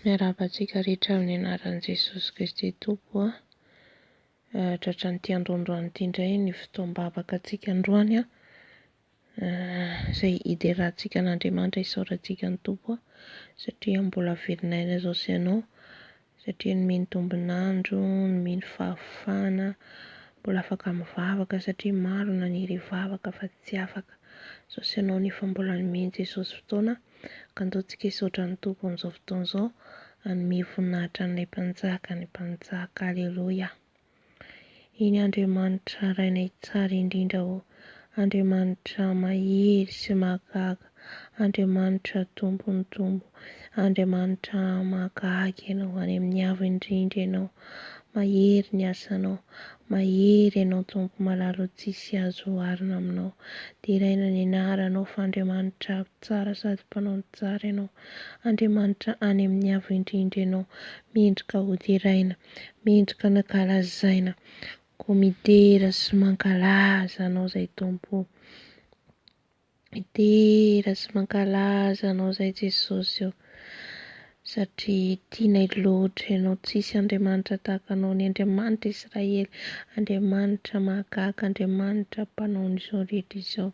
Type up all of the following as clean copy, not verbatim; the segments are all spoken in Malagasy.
Miarahaba antsika rehetra amin'ny anaran'i Jesosy Kristy Tompo a. Tratran'ity androandroany ity indray ny fotoam-bavaka antsika androany a. Izay hiderantsika an'Andriamanitra, hisaorantsika ny Tompo a, satria mbola velon'aina izao sy ianao, satria nomeny tombon'andro, nomeny fahafahana, mbola afaka mivavaka satria maro naniry hivavaka fa tsy afaka. Izao sy ianao nefa mbola nomen'i Jesosy fotoana, ka andao tsika hisaotra ny Tompo amin'izao fotoana izao, hanome voninahitra an'ilay Mpanjaka ny Mpanjaka. Aleloia. Eny Andriamanitra Rainay tsara indrindra ô, Andriamanitra mahery sy mahagaga, Andriamanitra Tompon'ny Tompo, Andriamanitra mahagaga Ianao, any amin'ny avo indrindra Ianao, mahery ny asanao, mahery Ianao Tompo malala ô, tsisy azo oharina aminao. Deraina ny anaranao fa Andriamanitra tsara sady mpanao ny tsara Ianao, Andriamanitra any amin'ny avo indrindra Ianao, mendrika hoderaina. Mendrika ny ankalazaina. Koa midera sy mankalaza Anao izay Tompo o. Midera sy mankalaza Anao izay Jesosy o. Satria tianay loatra Ianao. Tsisy Andriamanitra tahaka Anao. Ny Andriamanitra Israely. Andriamanitra mahagaga. Andriamanitra mpanao an'izao rehetra izao.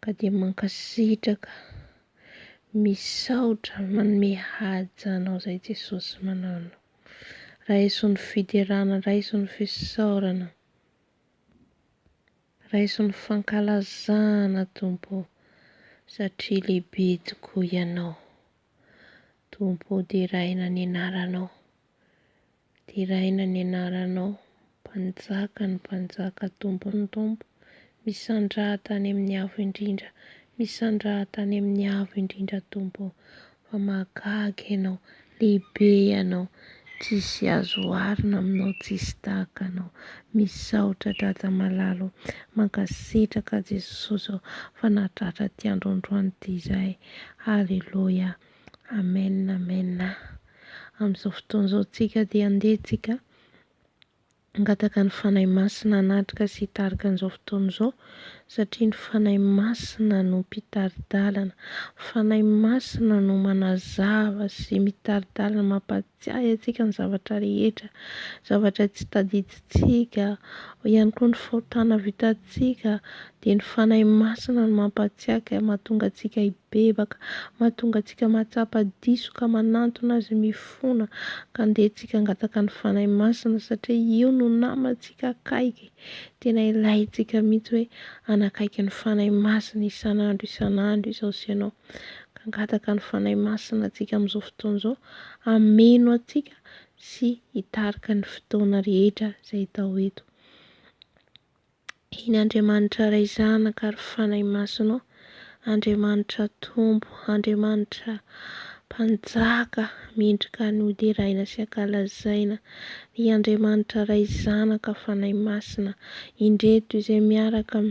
Ka dia mankasitraka, misaotra, manome haja Anao izay Jesosy manana. Raiso ny fiderana, raiso ny fisaorana, raiso ny fankalazana Tompo ô, satria lehibe tokoa Ianao. Tompo ô, deraina ny anaranao. Deraina ny anaranao, Mpanjaka ny mpanjaka, Tompon'ny tompo, misandrata any amin'ny avo indrindra, misandrata any amin'ny avo indrindra Tompo ô, fa mahagaga Ianao, lehibe Ianao, tsisy azo oharina aminao, tsisy tahaka Anao. Misaotra Dada malala ô, mankasitraka Jesosy ô, fa nahatratra ity andro androany ity izahay. Haleloia. Amen amen. Amin'izao fotoana izao tsika dia andeha tsika hangataka ny Fanahy Masina hanatrika sy hitarika an'izao fotoana izao satria ny Fanahy Masina no mpitari-dalana. Fanahy Masina no manazava sy mitari-dalana mampahatsiahy antsika ny zavatra rehetra, zavatra tsy tadidintsika, ao ihany koa ny fahotana vitantsika dia ny Fanahy Masina no mampahatsiahy ka mahatonga antsika mibebaka, mahatonga antsika mahatsapa diso ka manantona Azy mifona, ka andeha tsika hangataka ny Fanahy Masina satria io no namantsika akaiky, tena ilaintsika mihitsy hoe hanakaiky ny Fanahy Masina isan'andro isan'andro izao sy ianao, ka hangataka ny Fanahy Masina antsika amin'izao fotoana izao hameno antsika sy hitarika ny fotoana rehetra izay atao eto. Eny Andriamanitra Ray Zanaka ary Fanahy Masina ô, Andriamanitra Tompo, Andriamanitra Mpanjaka mendrika ny ho deraina sy ankalazaina, ry Andriamanitra Ray Zanaka Fanahy Masina, indreto izay miaraka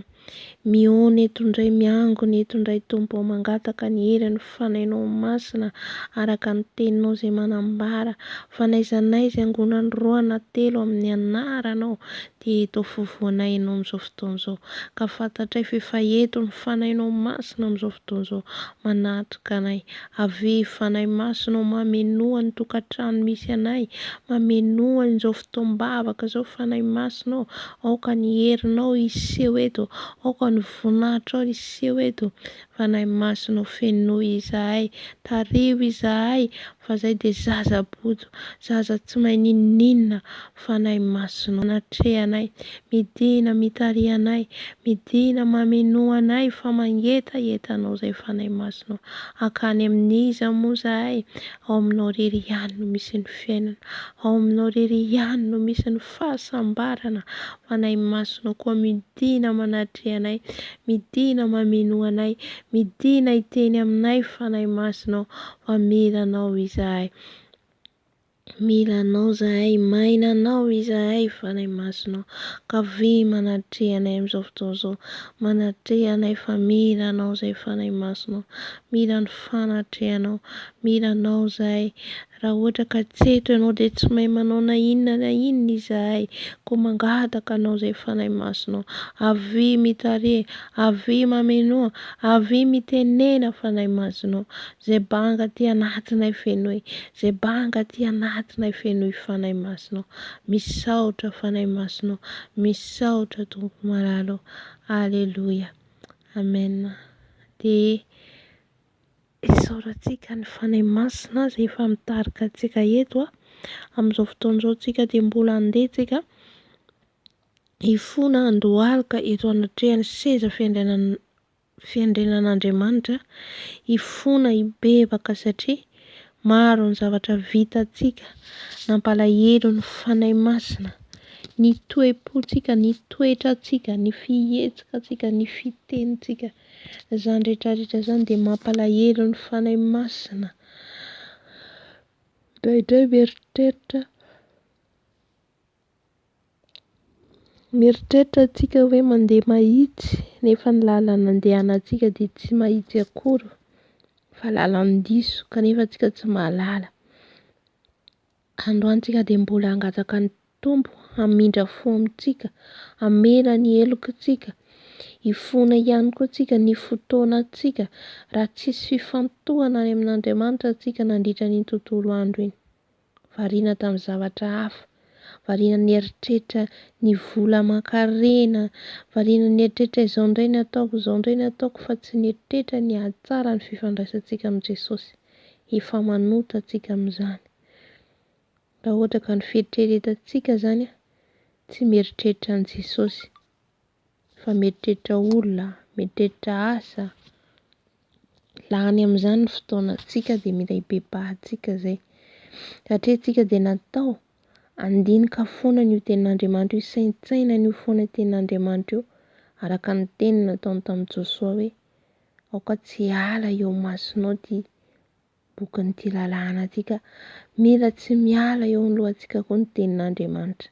mihaona eto indray, miangona eto indray Tompo ô, mangataka ny herin'ny Fanahinao Masina araka ny Teninao izay manambara fa n'aiza n'aiza iangonan'ny roa na telo amin'ny anaranao dia eto afovoanay Ianao amin'izao fotoana izao, ka fantatray fa efa eto ny Fanahinao Masina amin'izao fotoana izao, manatrika anay. Avia Fanahy Masina ô, mamenoa ny tokantrano misy anay, mamenoa an'izao fotoam-bavaka izao Fanahy Masina ô, aoka ny herinao hiseho eto, aoka ny voninahitrao hiseho eto, Fanahy Masina ô, fenoy izahay, tariho izahay, fa zay dia zaza bodo, zaza tsy mahay n'inon'inona, Fanahy Masina ô, anatrehanay, midina mitariha anay, midina mamenoa anay fa mangetaheta Anao zay Fanahy Masina ô, hankany amin'iza moa zahay, ao Aminao irery ihany no misy ny fiainana, ao Aminao irery ihany no misy ny fahasambarana, Fanahy Masina ô koa midina manatreha anay, Midina mamenoa anay, midina hiteny aminay Fanahy Masina ô, fa mila Anao izahay. Mila Anao izahay, maina Anao izahay Fanahy Masina ô, ka avia manatreha anay amin'izao fotoana izao, manatreha anay fa mila Anao izahay Fanahy Masina ô, mila ny fanatrehanao, mila Anao izahay. Raha ohatra ka tsy eto ianao dia tsy mahay manao na inona na inona izahay. Koa mangataka anao izay Fanahy Masina ô. Avia mitariha, avia mamenoa, avia mitenena Fanahy Masina ô. Izay banga aty anatinay fenoy, izay banga aty anatinay fenoy Fanahy Masina ô. Misaotra Fanahy Masina ô, misaotra Tompo malala ô. Aleloia. Amen. Dia Isaorantsika ny Fanahy Masina izay efa mitarika antsika eto a. Amin'izao fotoana izao tsika dia mbola handeha tsika hifona handohalika eto anatrehan'ny seza fiandrianan- fiandrianan'Andriamanitra, hifona hibebaka satria maro ny zavatra vitantsika nampalahelo ny Fanahy Masina, ny toe-pontsika, ny toetrantsika, ny fihetsikantsika, ny fitenintsika. Izany rehetra rehetra izany dia mampalahelo ny Fanahy Masina. Indraindray mieritreritra mieritreritra antsika hoe mandeha mahitsy nefa ny lalana andehanantsika dia tsy mahitsy akory fa lalan-diso kanefa antsika tsy mahalala. Androany tsika dia mbola hangataka ny Tompo hamindra fo amintsika, hamela ny helokitsika. Hifona ihany koa tsika ny fotoanantsika raha tsisy fifantohana any amin'Andriamanitra tsika nandritra an'iny tontolo andro iny. Variana tamin'ny zavatra hafa, variana nieritreritra ny vola aman-karena, variana nieritreritra izao indray ny ataoko, izao indray ny ataoko fa tsy nieritreritra ny hahatsara ny fifandraisantsika amin'i Jesosy. Efa manota tsika amin'izany. Raha ohatra ka ny fieritreretantsika izany tsy mieritreritra an'i Jesosy fa mieritreritra olona, mieritreritra asa, lany amin'izany ny fotoanantsika dia mila hibebahantsika izay. Satria tsika dia natao handinika foana an'io tenin'Andriamanitra io, hisaintsaina an'io foana tenin'Andriamanitra io, araka ny teny nataony tamin'i Josoa hoe, aoka tsy hiala eo imasonao ity bokin'ity lalàna ity ka mila tsy miala eo anoloantsika koa ny tenin'Andriamanitra.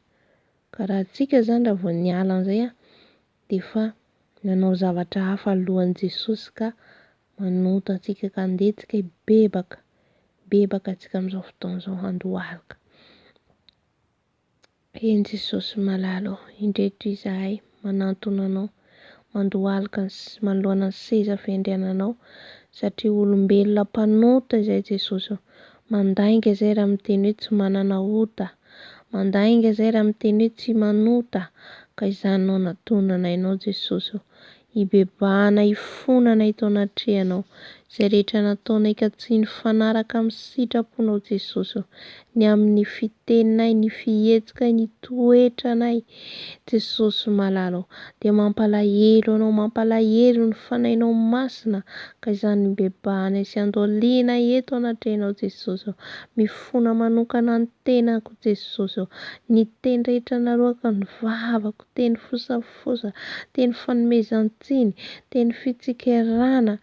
Ka raha antsika izany raha vao niala an'izay an, dia efa nanao zavatra hafa alohan'i Jesosy ka manota antsika ka andeha tsika hibebaka, hibebaka antsika amin'izao fotoana izao handohalika. Eny Jesosy malala ô, indreto izahay manantona Anao, mandohalika ny manoloana ny seza fiandriananao, satria olombelona mpanota izahay Jesosy ô, mandainga izahay raha miteny hoe tsy manana ota, mandainga izahay raha miteny hoe tsy manota, ka izany no anatonanay Anao Jesosy ô. Hibebahana hifonana eto anatrehanao. Izay rehetra nataonay ka tsy nifanaraka amin'ny sitraponao Jesosy ô. Ny amin'ny fiteninay, ny fihetsikay, ny toetranay Jesosy malala ô. Dia mampalahelo Anao, mampalahelo ny Fanahinao Masina ka izany nibebahanay sy andohalianay eto anatrehanao Jesosy ô. Mifona manokana ny tenako Jesosy ô. Ny teny rehetra naroaka ny vavako, teny fosafosa, teny fanomezan-tsiny, teny fitsikerana,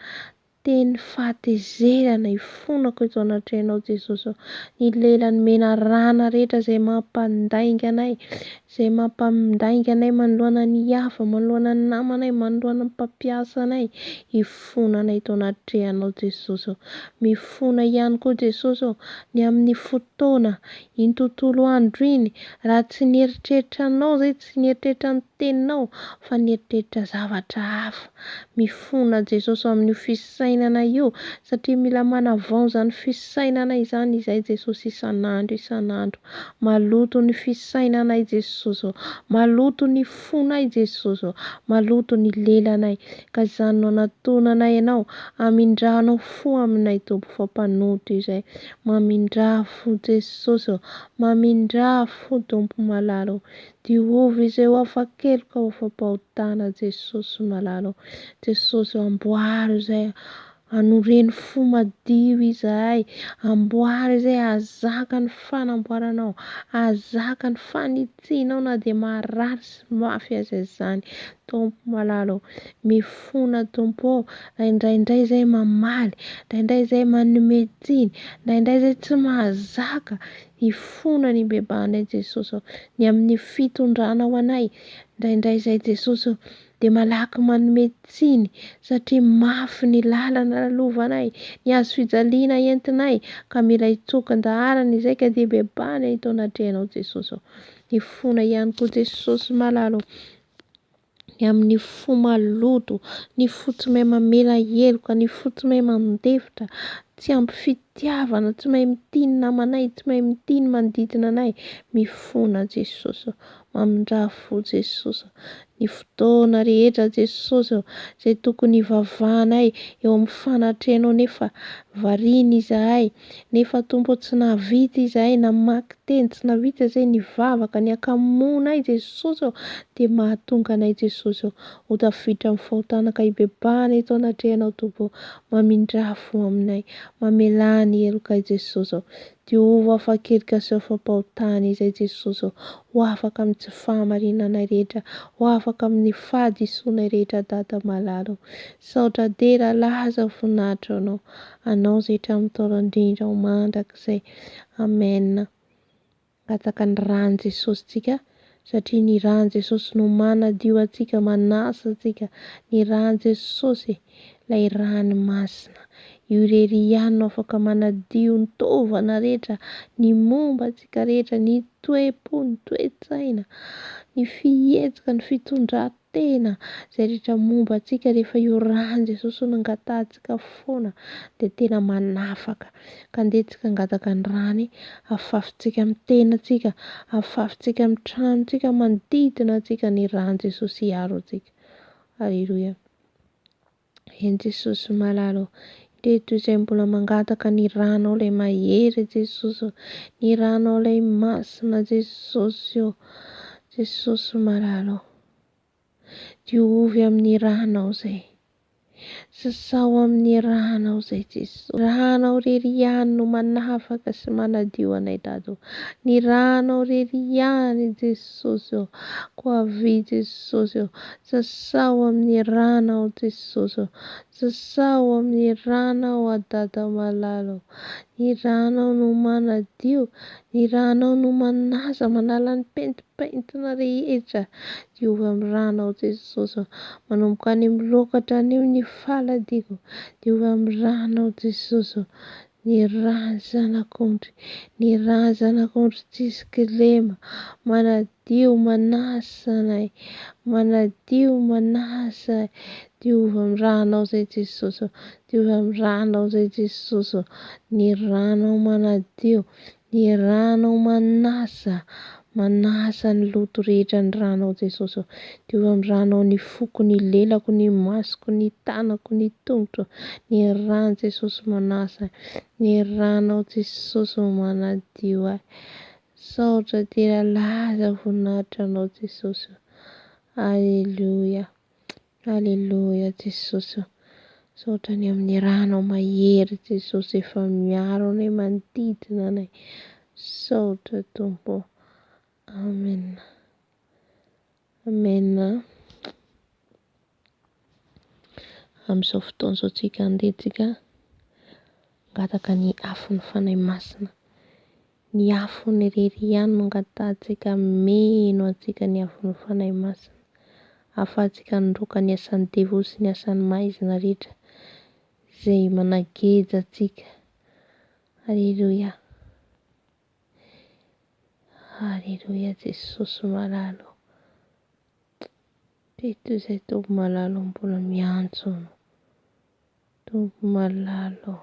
teny fahatezerana ifonako eto anatrehanao Jesosy ô. Ny lelan'ny menarana rehetra izay mampandainga anay, izay mampandainga anay manoloana ny hafa, manoloana ny namanay, manoloana ny mpampiasa anay, ifonanay eto anatrehanao Jesosy ô. Mifona ihany koa Jesosy ô, ny amin'ny fotoana, iny tontolo andro iny, raha tsy nieritreritra anao zay, tsy nieritreritra ny teninao, fa nieritreritra zavatra hafa. Mifona Jesosy amin'io fisainana io, satria mila manavao izany fisainana izany izay Jesosy isan'andro isan'andro. Maloto ny fisainanay Jesosy ô, maloto ny fonay Jesosy ô, maloto ny lelanay, ka izany no anatonanay Anao, amindranao fo aminay Tompo fa mpanota izay. Mamindrà fo Jesosy ô, mamindrà fo Tompo malala ô, diovy izay ho afa-keloka ho afa-pahotana Jesosy malala ô, Jesosy ô amboaro izay anoreno fo madio izahay, amboaro izay hahazaka ny fanamboaranao, hahazaka ny fanitsianao na dia marary sy mafy aza izany Tompo malala ô, mifona Tompo ô, raha indraindray izahay mamaly, indraindray izahay manome tsiny, indraindray izahay tsy mahazaka, hifona ny hibebahanay Jesosy ô, ny amin'ny fitondranao anay, indraindray izahay Jesosy ô. dia malaky manome tsiny satria mafy ny lalana lalovanay, ny hazo fijaliana entinay ka mila hitsoaka an-daharana izay ka dia bebahana eto anatrehanao Jesosy ô. Mifona ihany koa Jesosy malala ô, ny amin'ny fo maloto, ny fo tsy mahay mamela heloka, ny fo tsy mahay mandefitra, tsy ampy fitiavana, tsy mahay mitia ny namanay, tsy mahay mitia ny manodidina anay. Mifona Jesosy ô, mamindrà fo Jesosy ô. Ny fotoana rehetra Jesosy ô, izay tokony hivavahanay eo amin'ny fanatrehanao nefa variana izahay, nefa Tompo ô tsy nahavita izahay namaky teny, tsy nahavita izay nivavaka, ny hakamoanay Jesosy ô dia mahatonga anay Jesosy ô ho tafiditra amin'ny fahotana ka hibebahana eto anatrehanao Tompo ô. Mamindrà fo aminay, mamelà ny helokay Jesosy ô. Diovy ho afa-keloka sy ho afa-pahotana izay Jesosy ô. Ho afaka amin'ny tsy fahamarinanay rehetra, ho afaka amin'ny fahadisoanay rehetra Dada malala ô. Saotra dera laza voninahitra ho Anao, Anao izay hatramin'ny taona indrindra ho mandrakizay. Amen. Mangataka ny ran'i Jesosy tsika satria ny ran'i Jesosy no manadio antsika, manasa antsika. Ny ran'i Jesosy, ilay rany masina. Io irery ihany no afaka manadio ny taovana rehetra, ny momba antsika rehetra, ny toe-po, ny toe-tsaina, ny fihetsika, ny fitondran-tena. Tena izay rehetra momba antsika rehefa io ran'i Jesosy no angatahantsika foana dia tena manafaka. Ka andeha tsika hangataka ny rany hafafintsika amin'ny tenantsika, hafafintsika amin'ny tranontsika, manodidina antsika ny ran'i Jesosy hiaro antsika. Aleloia. Eny Jesosy malala ô, ireto izay mbola mangataka ny ranao ilay mahery Jesosy ô, ny ranao ilay masina Jesosy ô, Jesosy malala ô. Diovy amin'ny ranao izay. Sasao amin'ny ranao izay Jesosy. Ranao irery ihany no manafaka sy manadio anay Dada ô. Ny ranao irery ihany Jesosy ô. Koa avia Jesosy ô. Sasao amin'ny ranao Jesosy ô. Sasao amin'ny ranao aho Dada malala ô. Ny ranao no manadio, ny ranao no manasa, manala ny pentimpentina rehetra. Diovy amin'ny ranao Jesosy ô. Manomboka any amin'ny lohako hatrany amin'ny faladiako. Diovy amin'ny ranao Jesosy ô. Ny ran'ny Zanak'ondry, ny ran'ny Zanak'ondry tsisy kilema, manadio, manasa anay, manadio, manasa ahy. Diovy amin'ny ranao izay Jesosy ô, diovy amin'ny ranao izay Jesosy ô. Ny ranao manadio, ny ranao manasa, manasa ny loto rehetra ny ranao Jesosy ô. Diovy amin'ny ranao ny foko, ny lelako, ny masoko, ny tanako, ny tongotro. Ny ran'i Jesosy manasa ahy. Ny ranao Jesosy ô manadio ahy. Saotra dera laza voninahitra anao Jesosy ô. Aleloia. Aleloia Jesosy ô. Misaotra ny amin'ny ranao mahery Jesosy efa miaro anay manodidina anay. Misaotra Tompo ô. Amen. Amen. Amin'izao fotoana izao tsika andeha tsika hangataka ny afon'ny Fanahy Masina. Ny afony irery ihany no angatahantsika hameno antsika ny afon'ny Fanahy Masina. Ahafahantsika handroaka ny asan'ny devoly sy ny asan'ny maizina rehetra izay manageja antsika. Aleloia. Aleloia Jesosy malala ô. Teto izay Tompo malala ô mbola miantso Anao. Tompo malala ô.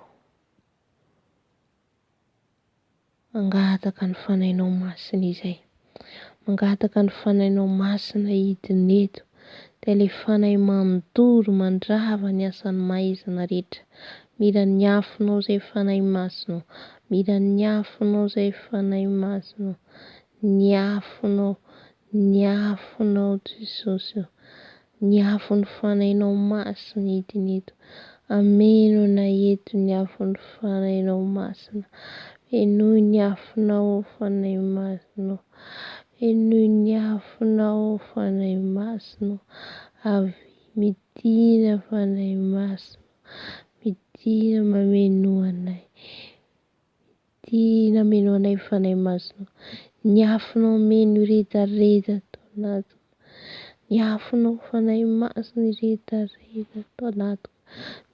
Mangataka ny Fanahinao Masina izay. Mangataka ny Fanahinao Masina hidina eto. Dia ilay Fanahy mandoro, mandrava ny asan'ny maizina rehetra. Mila ny afonao izay Fanahy Masina ô. Mila ny afonao izay Fanahy Masina ô. Ny afonao, ny afonao Jesosy ô. Ny afon'ny Fanahinao Masina hidina eto. Ameno anay eto ny afon'ny Fanahinao Masina. Henoy ny afonao ô Fanahy Masina ô. Henoy ny afonao ô Fanahy Masina ô. Avia midina Fanahy Masina ô. Midina mamenoa anay. Midina mamenoa anay Fanahy Masina ô. Ny afonao meno redareda ato anatiko. Ny afonao Fanahy Masina hiredareda ato anatiko.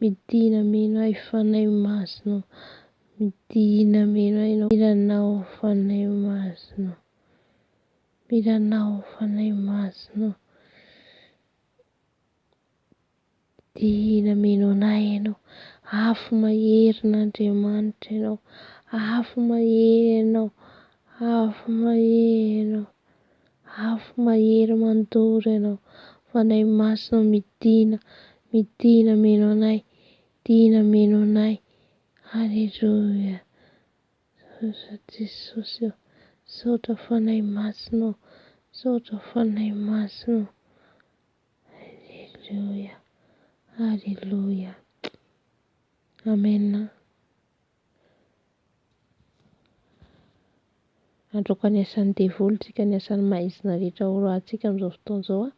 Midina mino ahy Fanahy Masina. Midina mino ahy Mila anao Fanahy Masina. Mila anao Fanahy Masina. Midina mino anay ianao. Afo maherin'Andriamanitra ianao. Afo mahery ianao. Afo mahery ianao. Afo mahery mandoro ianao. Fanahy Masina midina, midina mino anay. Midina mino anay. Alléluia. Misaotra Jesosy ô. Misaotra Fanahy Masina ô. Misaotra Fanahy Masina ô. Alléluia. Alléluia. Amen. Handroaka ny asan'ny devoly tsika, ny asan'ny maizina rehetra ho rahantsika amin'izao fotoana izao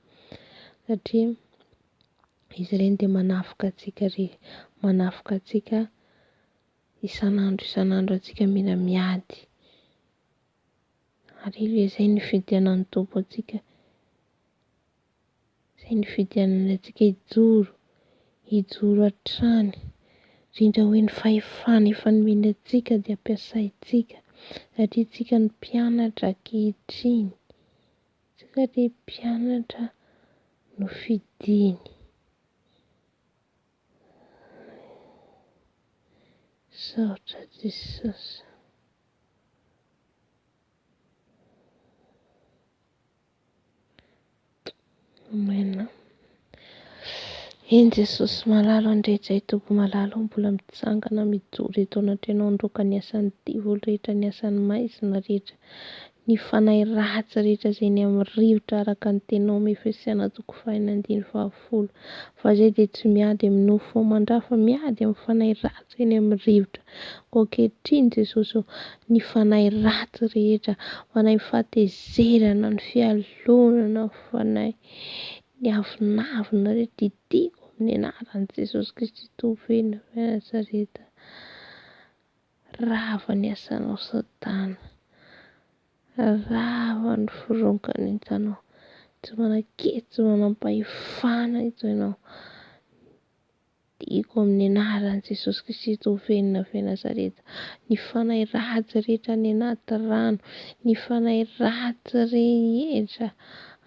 satria izy ireny dia manafika antsika re, manafika antsika isan'andro isan'andro antsika mila miady. Alléluia, izay no nifidianan'ny Tompo antsika. Izay nifidianany antsika hijoro, hijoro hatrany. Indrindra hoe ny fahefana efa nomeny antsika dia ampiasaintsika satria tsika no mpianatra ankehitriny. Tsika dia mpianatra nofidiny. Misaotra Jesosy. Amen. Eny Jesosy malala andretra i Tompo malala mbola mitsangana mijoro eto anatrehanao handroaka ny asan'ny devoly rehetra ny asan'ny maizina rehetra ny fanahy ratsy rehetra izay eny amin'ny rivotra araka ny teninao amin'ny Efesiana toko fahenina andininy fahafolo fa izay dia tsy miady amin'ny nofo aman-dra fa miady amin'ny fanahy ratsy eny amin'ny rivotra koa ankehitriny Jesosy ô ny fanahy ratsy rehetra fanahy fahatezerana ny fialonana fanahy ny avonavona rehetra didiako amin'ny anaran'i Jesosy Kristy Tompo eny Nazareta rava ny asanao Satana rava ny fironkan'ny entanao tsy manan-kery tsy manam-pahefana eto ianao Diako amin'ny anaran'i Jesosy Kristy Tompo velona avy Nazareta ny fanahy ratsy rehetra any anaty rano, ny fanahy ratsy rehetra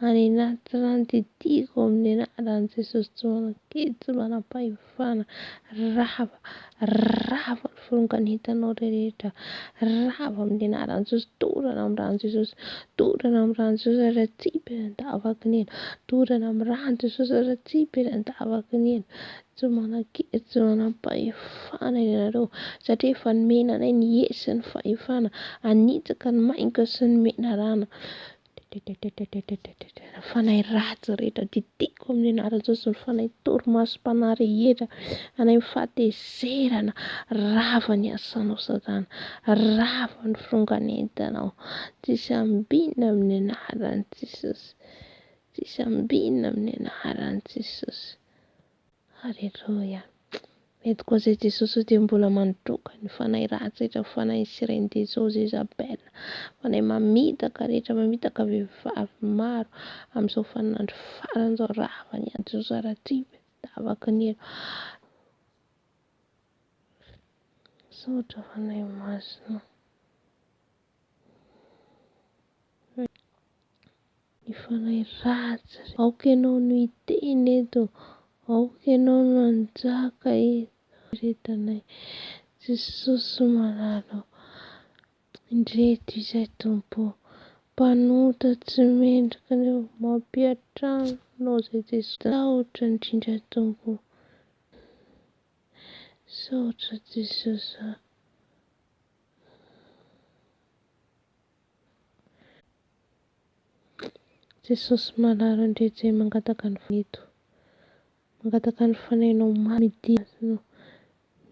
any anaty rano dia diako amin'ny anaran'i Jesosy tsy manan-kery tsy manam-pahefana rava, rava ny firongan'entanao rehetra, rava amin'ny anaran'i Jesosy, dorana amin'ny ran'i Jesosy, dorana amin'ny ran'i Jesosy ary atsipy any an-davaky ny helo, dorana amin'ny ran'i Jesosy ary atsipy any an-davaky ny helo. Tsy manan-kery, tsy manam-pahefana ianareo, satria efa nomena anay ny hery sy ny fahefana hanitsaka ny maingoka sy ny menarana. Ny fanahy ratsy rehetra didiko amin'ny anaran'i Jesosy, ny fanahy torimasom-panahy rehetra, fanahy fahatezerana, rava ny asanao Satana, rava ny firongan'entanao, tsisy ambinina amin'ny anaran'i Jesosy, tsisy ambinina amin'ny anaran'i Jesosy. Aleloia. Mety koa zay Jesosy dia mbola mandroaka ny fanahy ratsy rehetra, fanahy sirène des eaux Jezabel, fanahy mamitaka rehetra, mamitaka vehivavy maro amin'izao vaninandro farany izao, rava ny ady Jesosy ratsy davaky ny helo. Misaotra Fanahy Masina. Ny fanahy ratsy. Aoka ianao no hiteny eto. Aoka ianao no hanjaka eto. Retanay. Jesosy malala ô. Indreto izay Tompo ô. Mpanota tsy mendrika nefa mampiantrano Anao izay Jesosy. Misaotra indrindra Tompo. Misaotra Jesosy ô. Jesosy malala ndre Jay mangataka ny eto mangataka ny fanahinao midina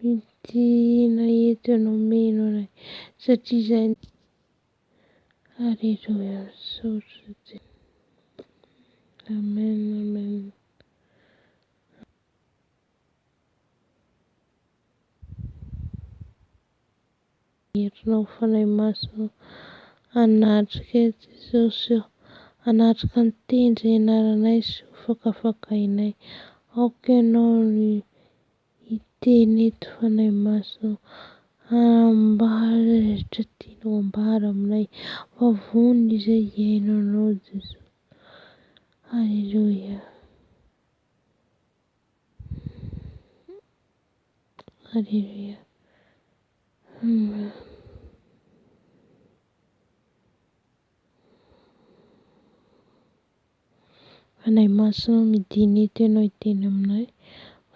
midina eto ianao mino anay satria izay Alléluia misaotra Jesosy Amen amen. Herinao Fanahy Masina hanatrika eto Jesosy ô. Hanatrika ny teny izay ianaranay sy ho fakafakainay. Aoka Ianao no hiteny eto Fanahy Masina ô. Hanambara izay rehetra tianao ambara aminay. Fa vonona izahay hihaino Anao Jesosy. Alléluia. Alléluia. Amen. Fanahy Masina midina eto Ianao hiteny aminay.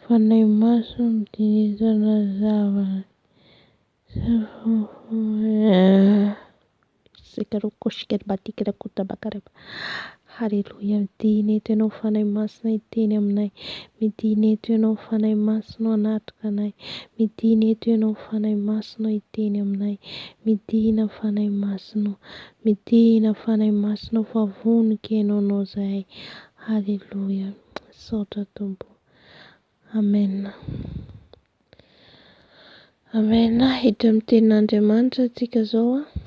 Fanahy Masina midina eto hanazava. Haleloia. Midina eto Ianao Fanahy Masina hiteny aminay. Midina eto Ianao Fanahy Masina hanatrika anay. Midina eto Ianao Fanahy Masina hiteny aminay. Midina Fanahy Masina. Midina Fanahy Masina fa vonoka Ianao anao zahay. Haleloia. Misaotra Tompo. Amen. Amen. Hiditra amin'ny tenin'Andriamanitra tsika zao a.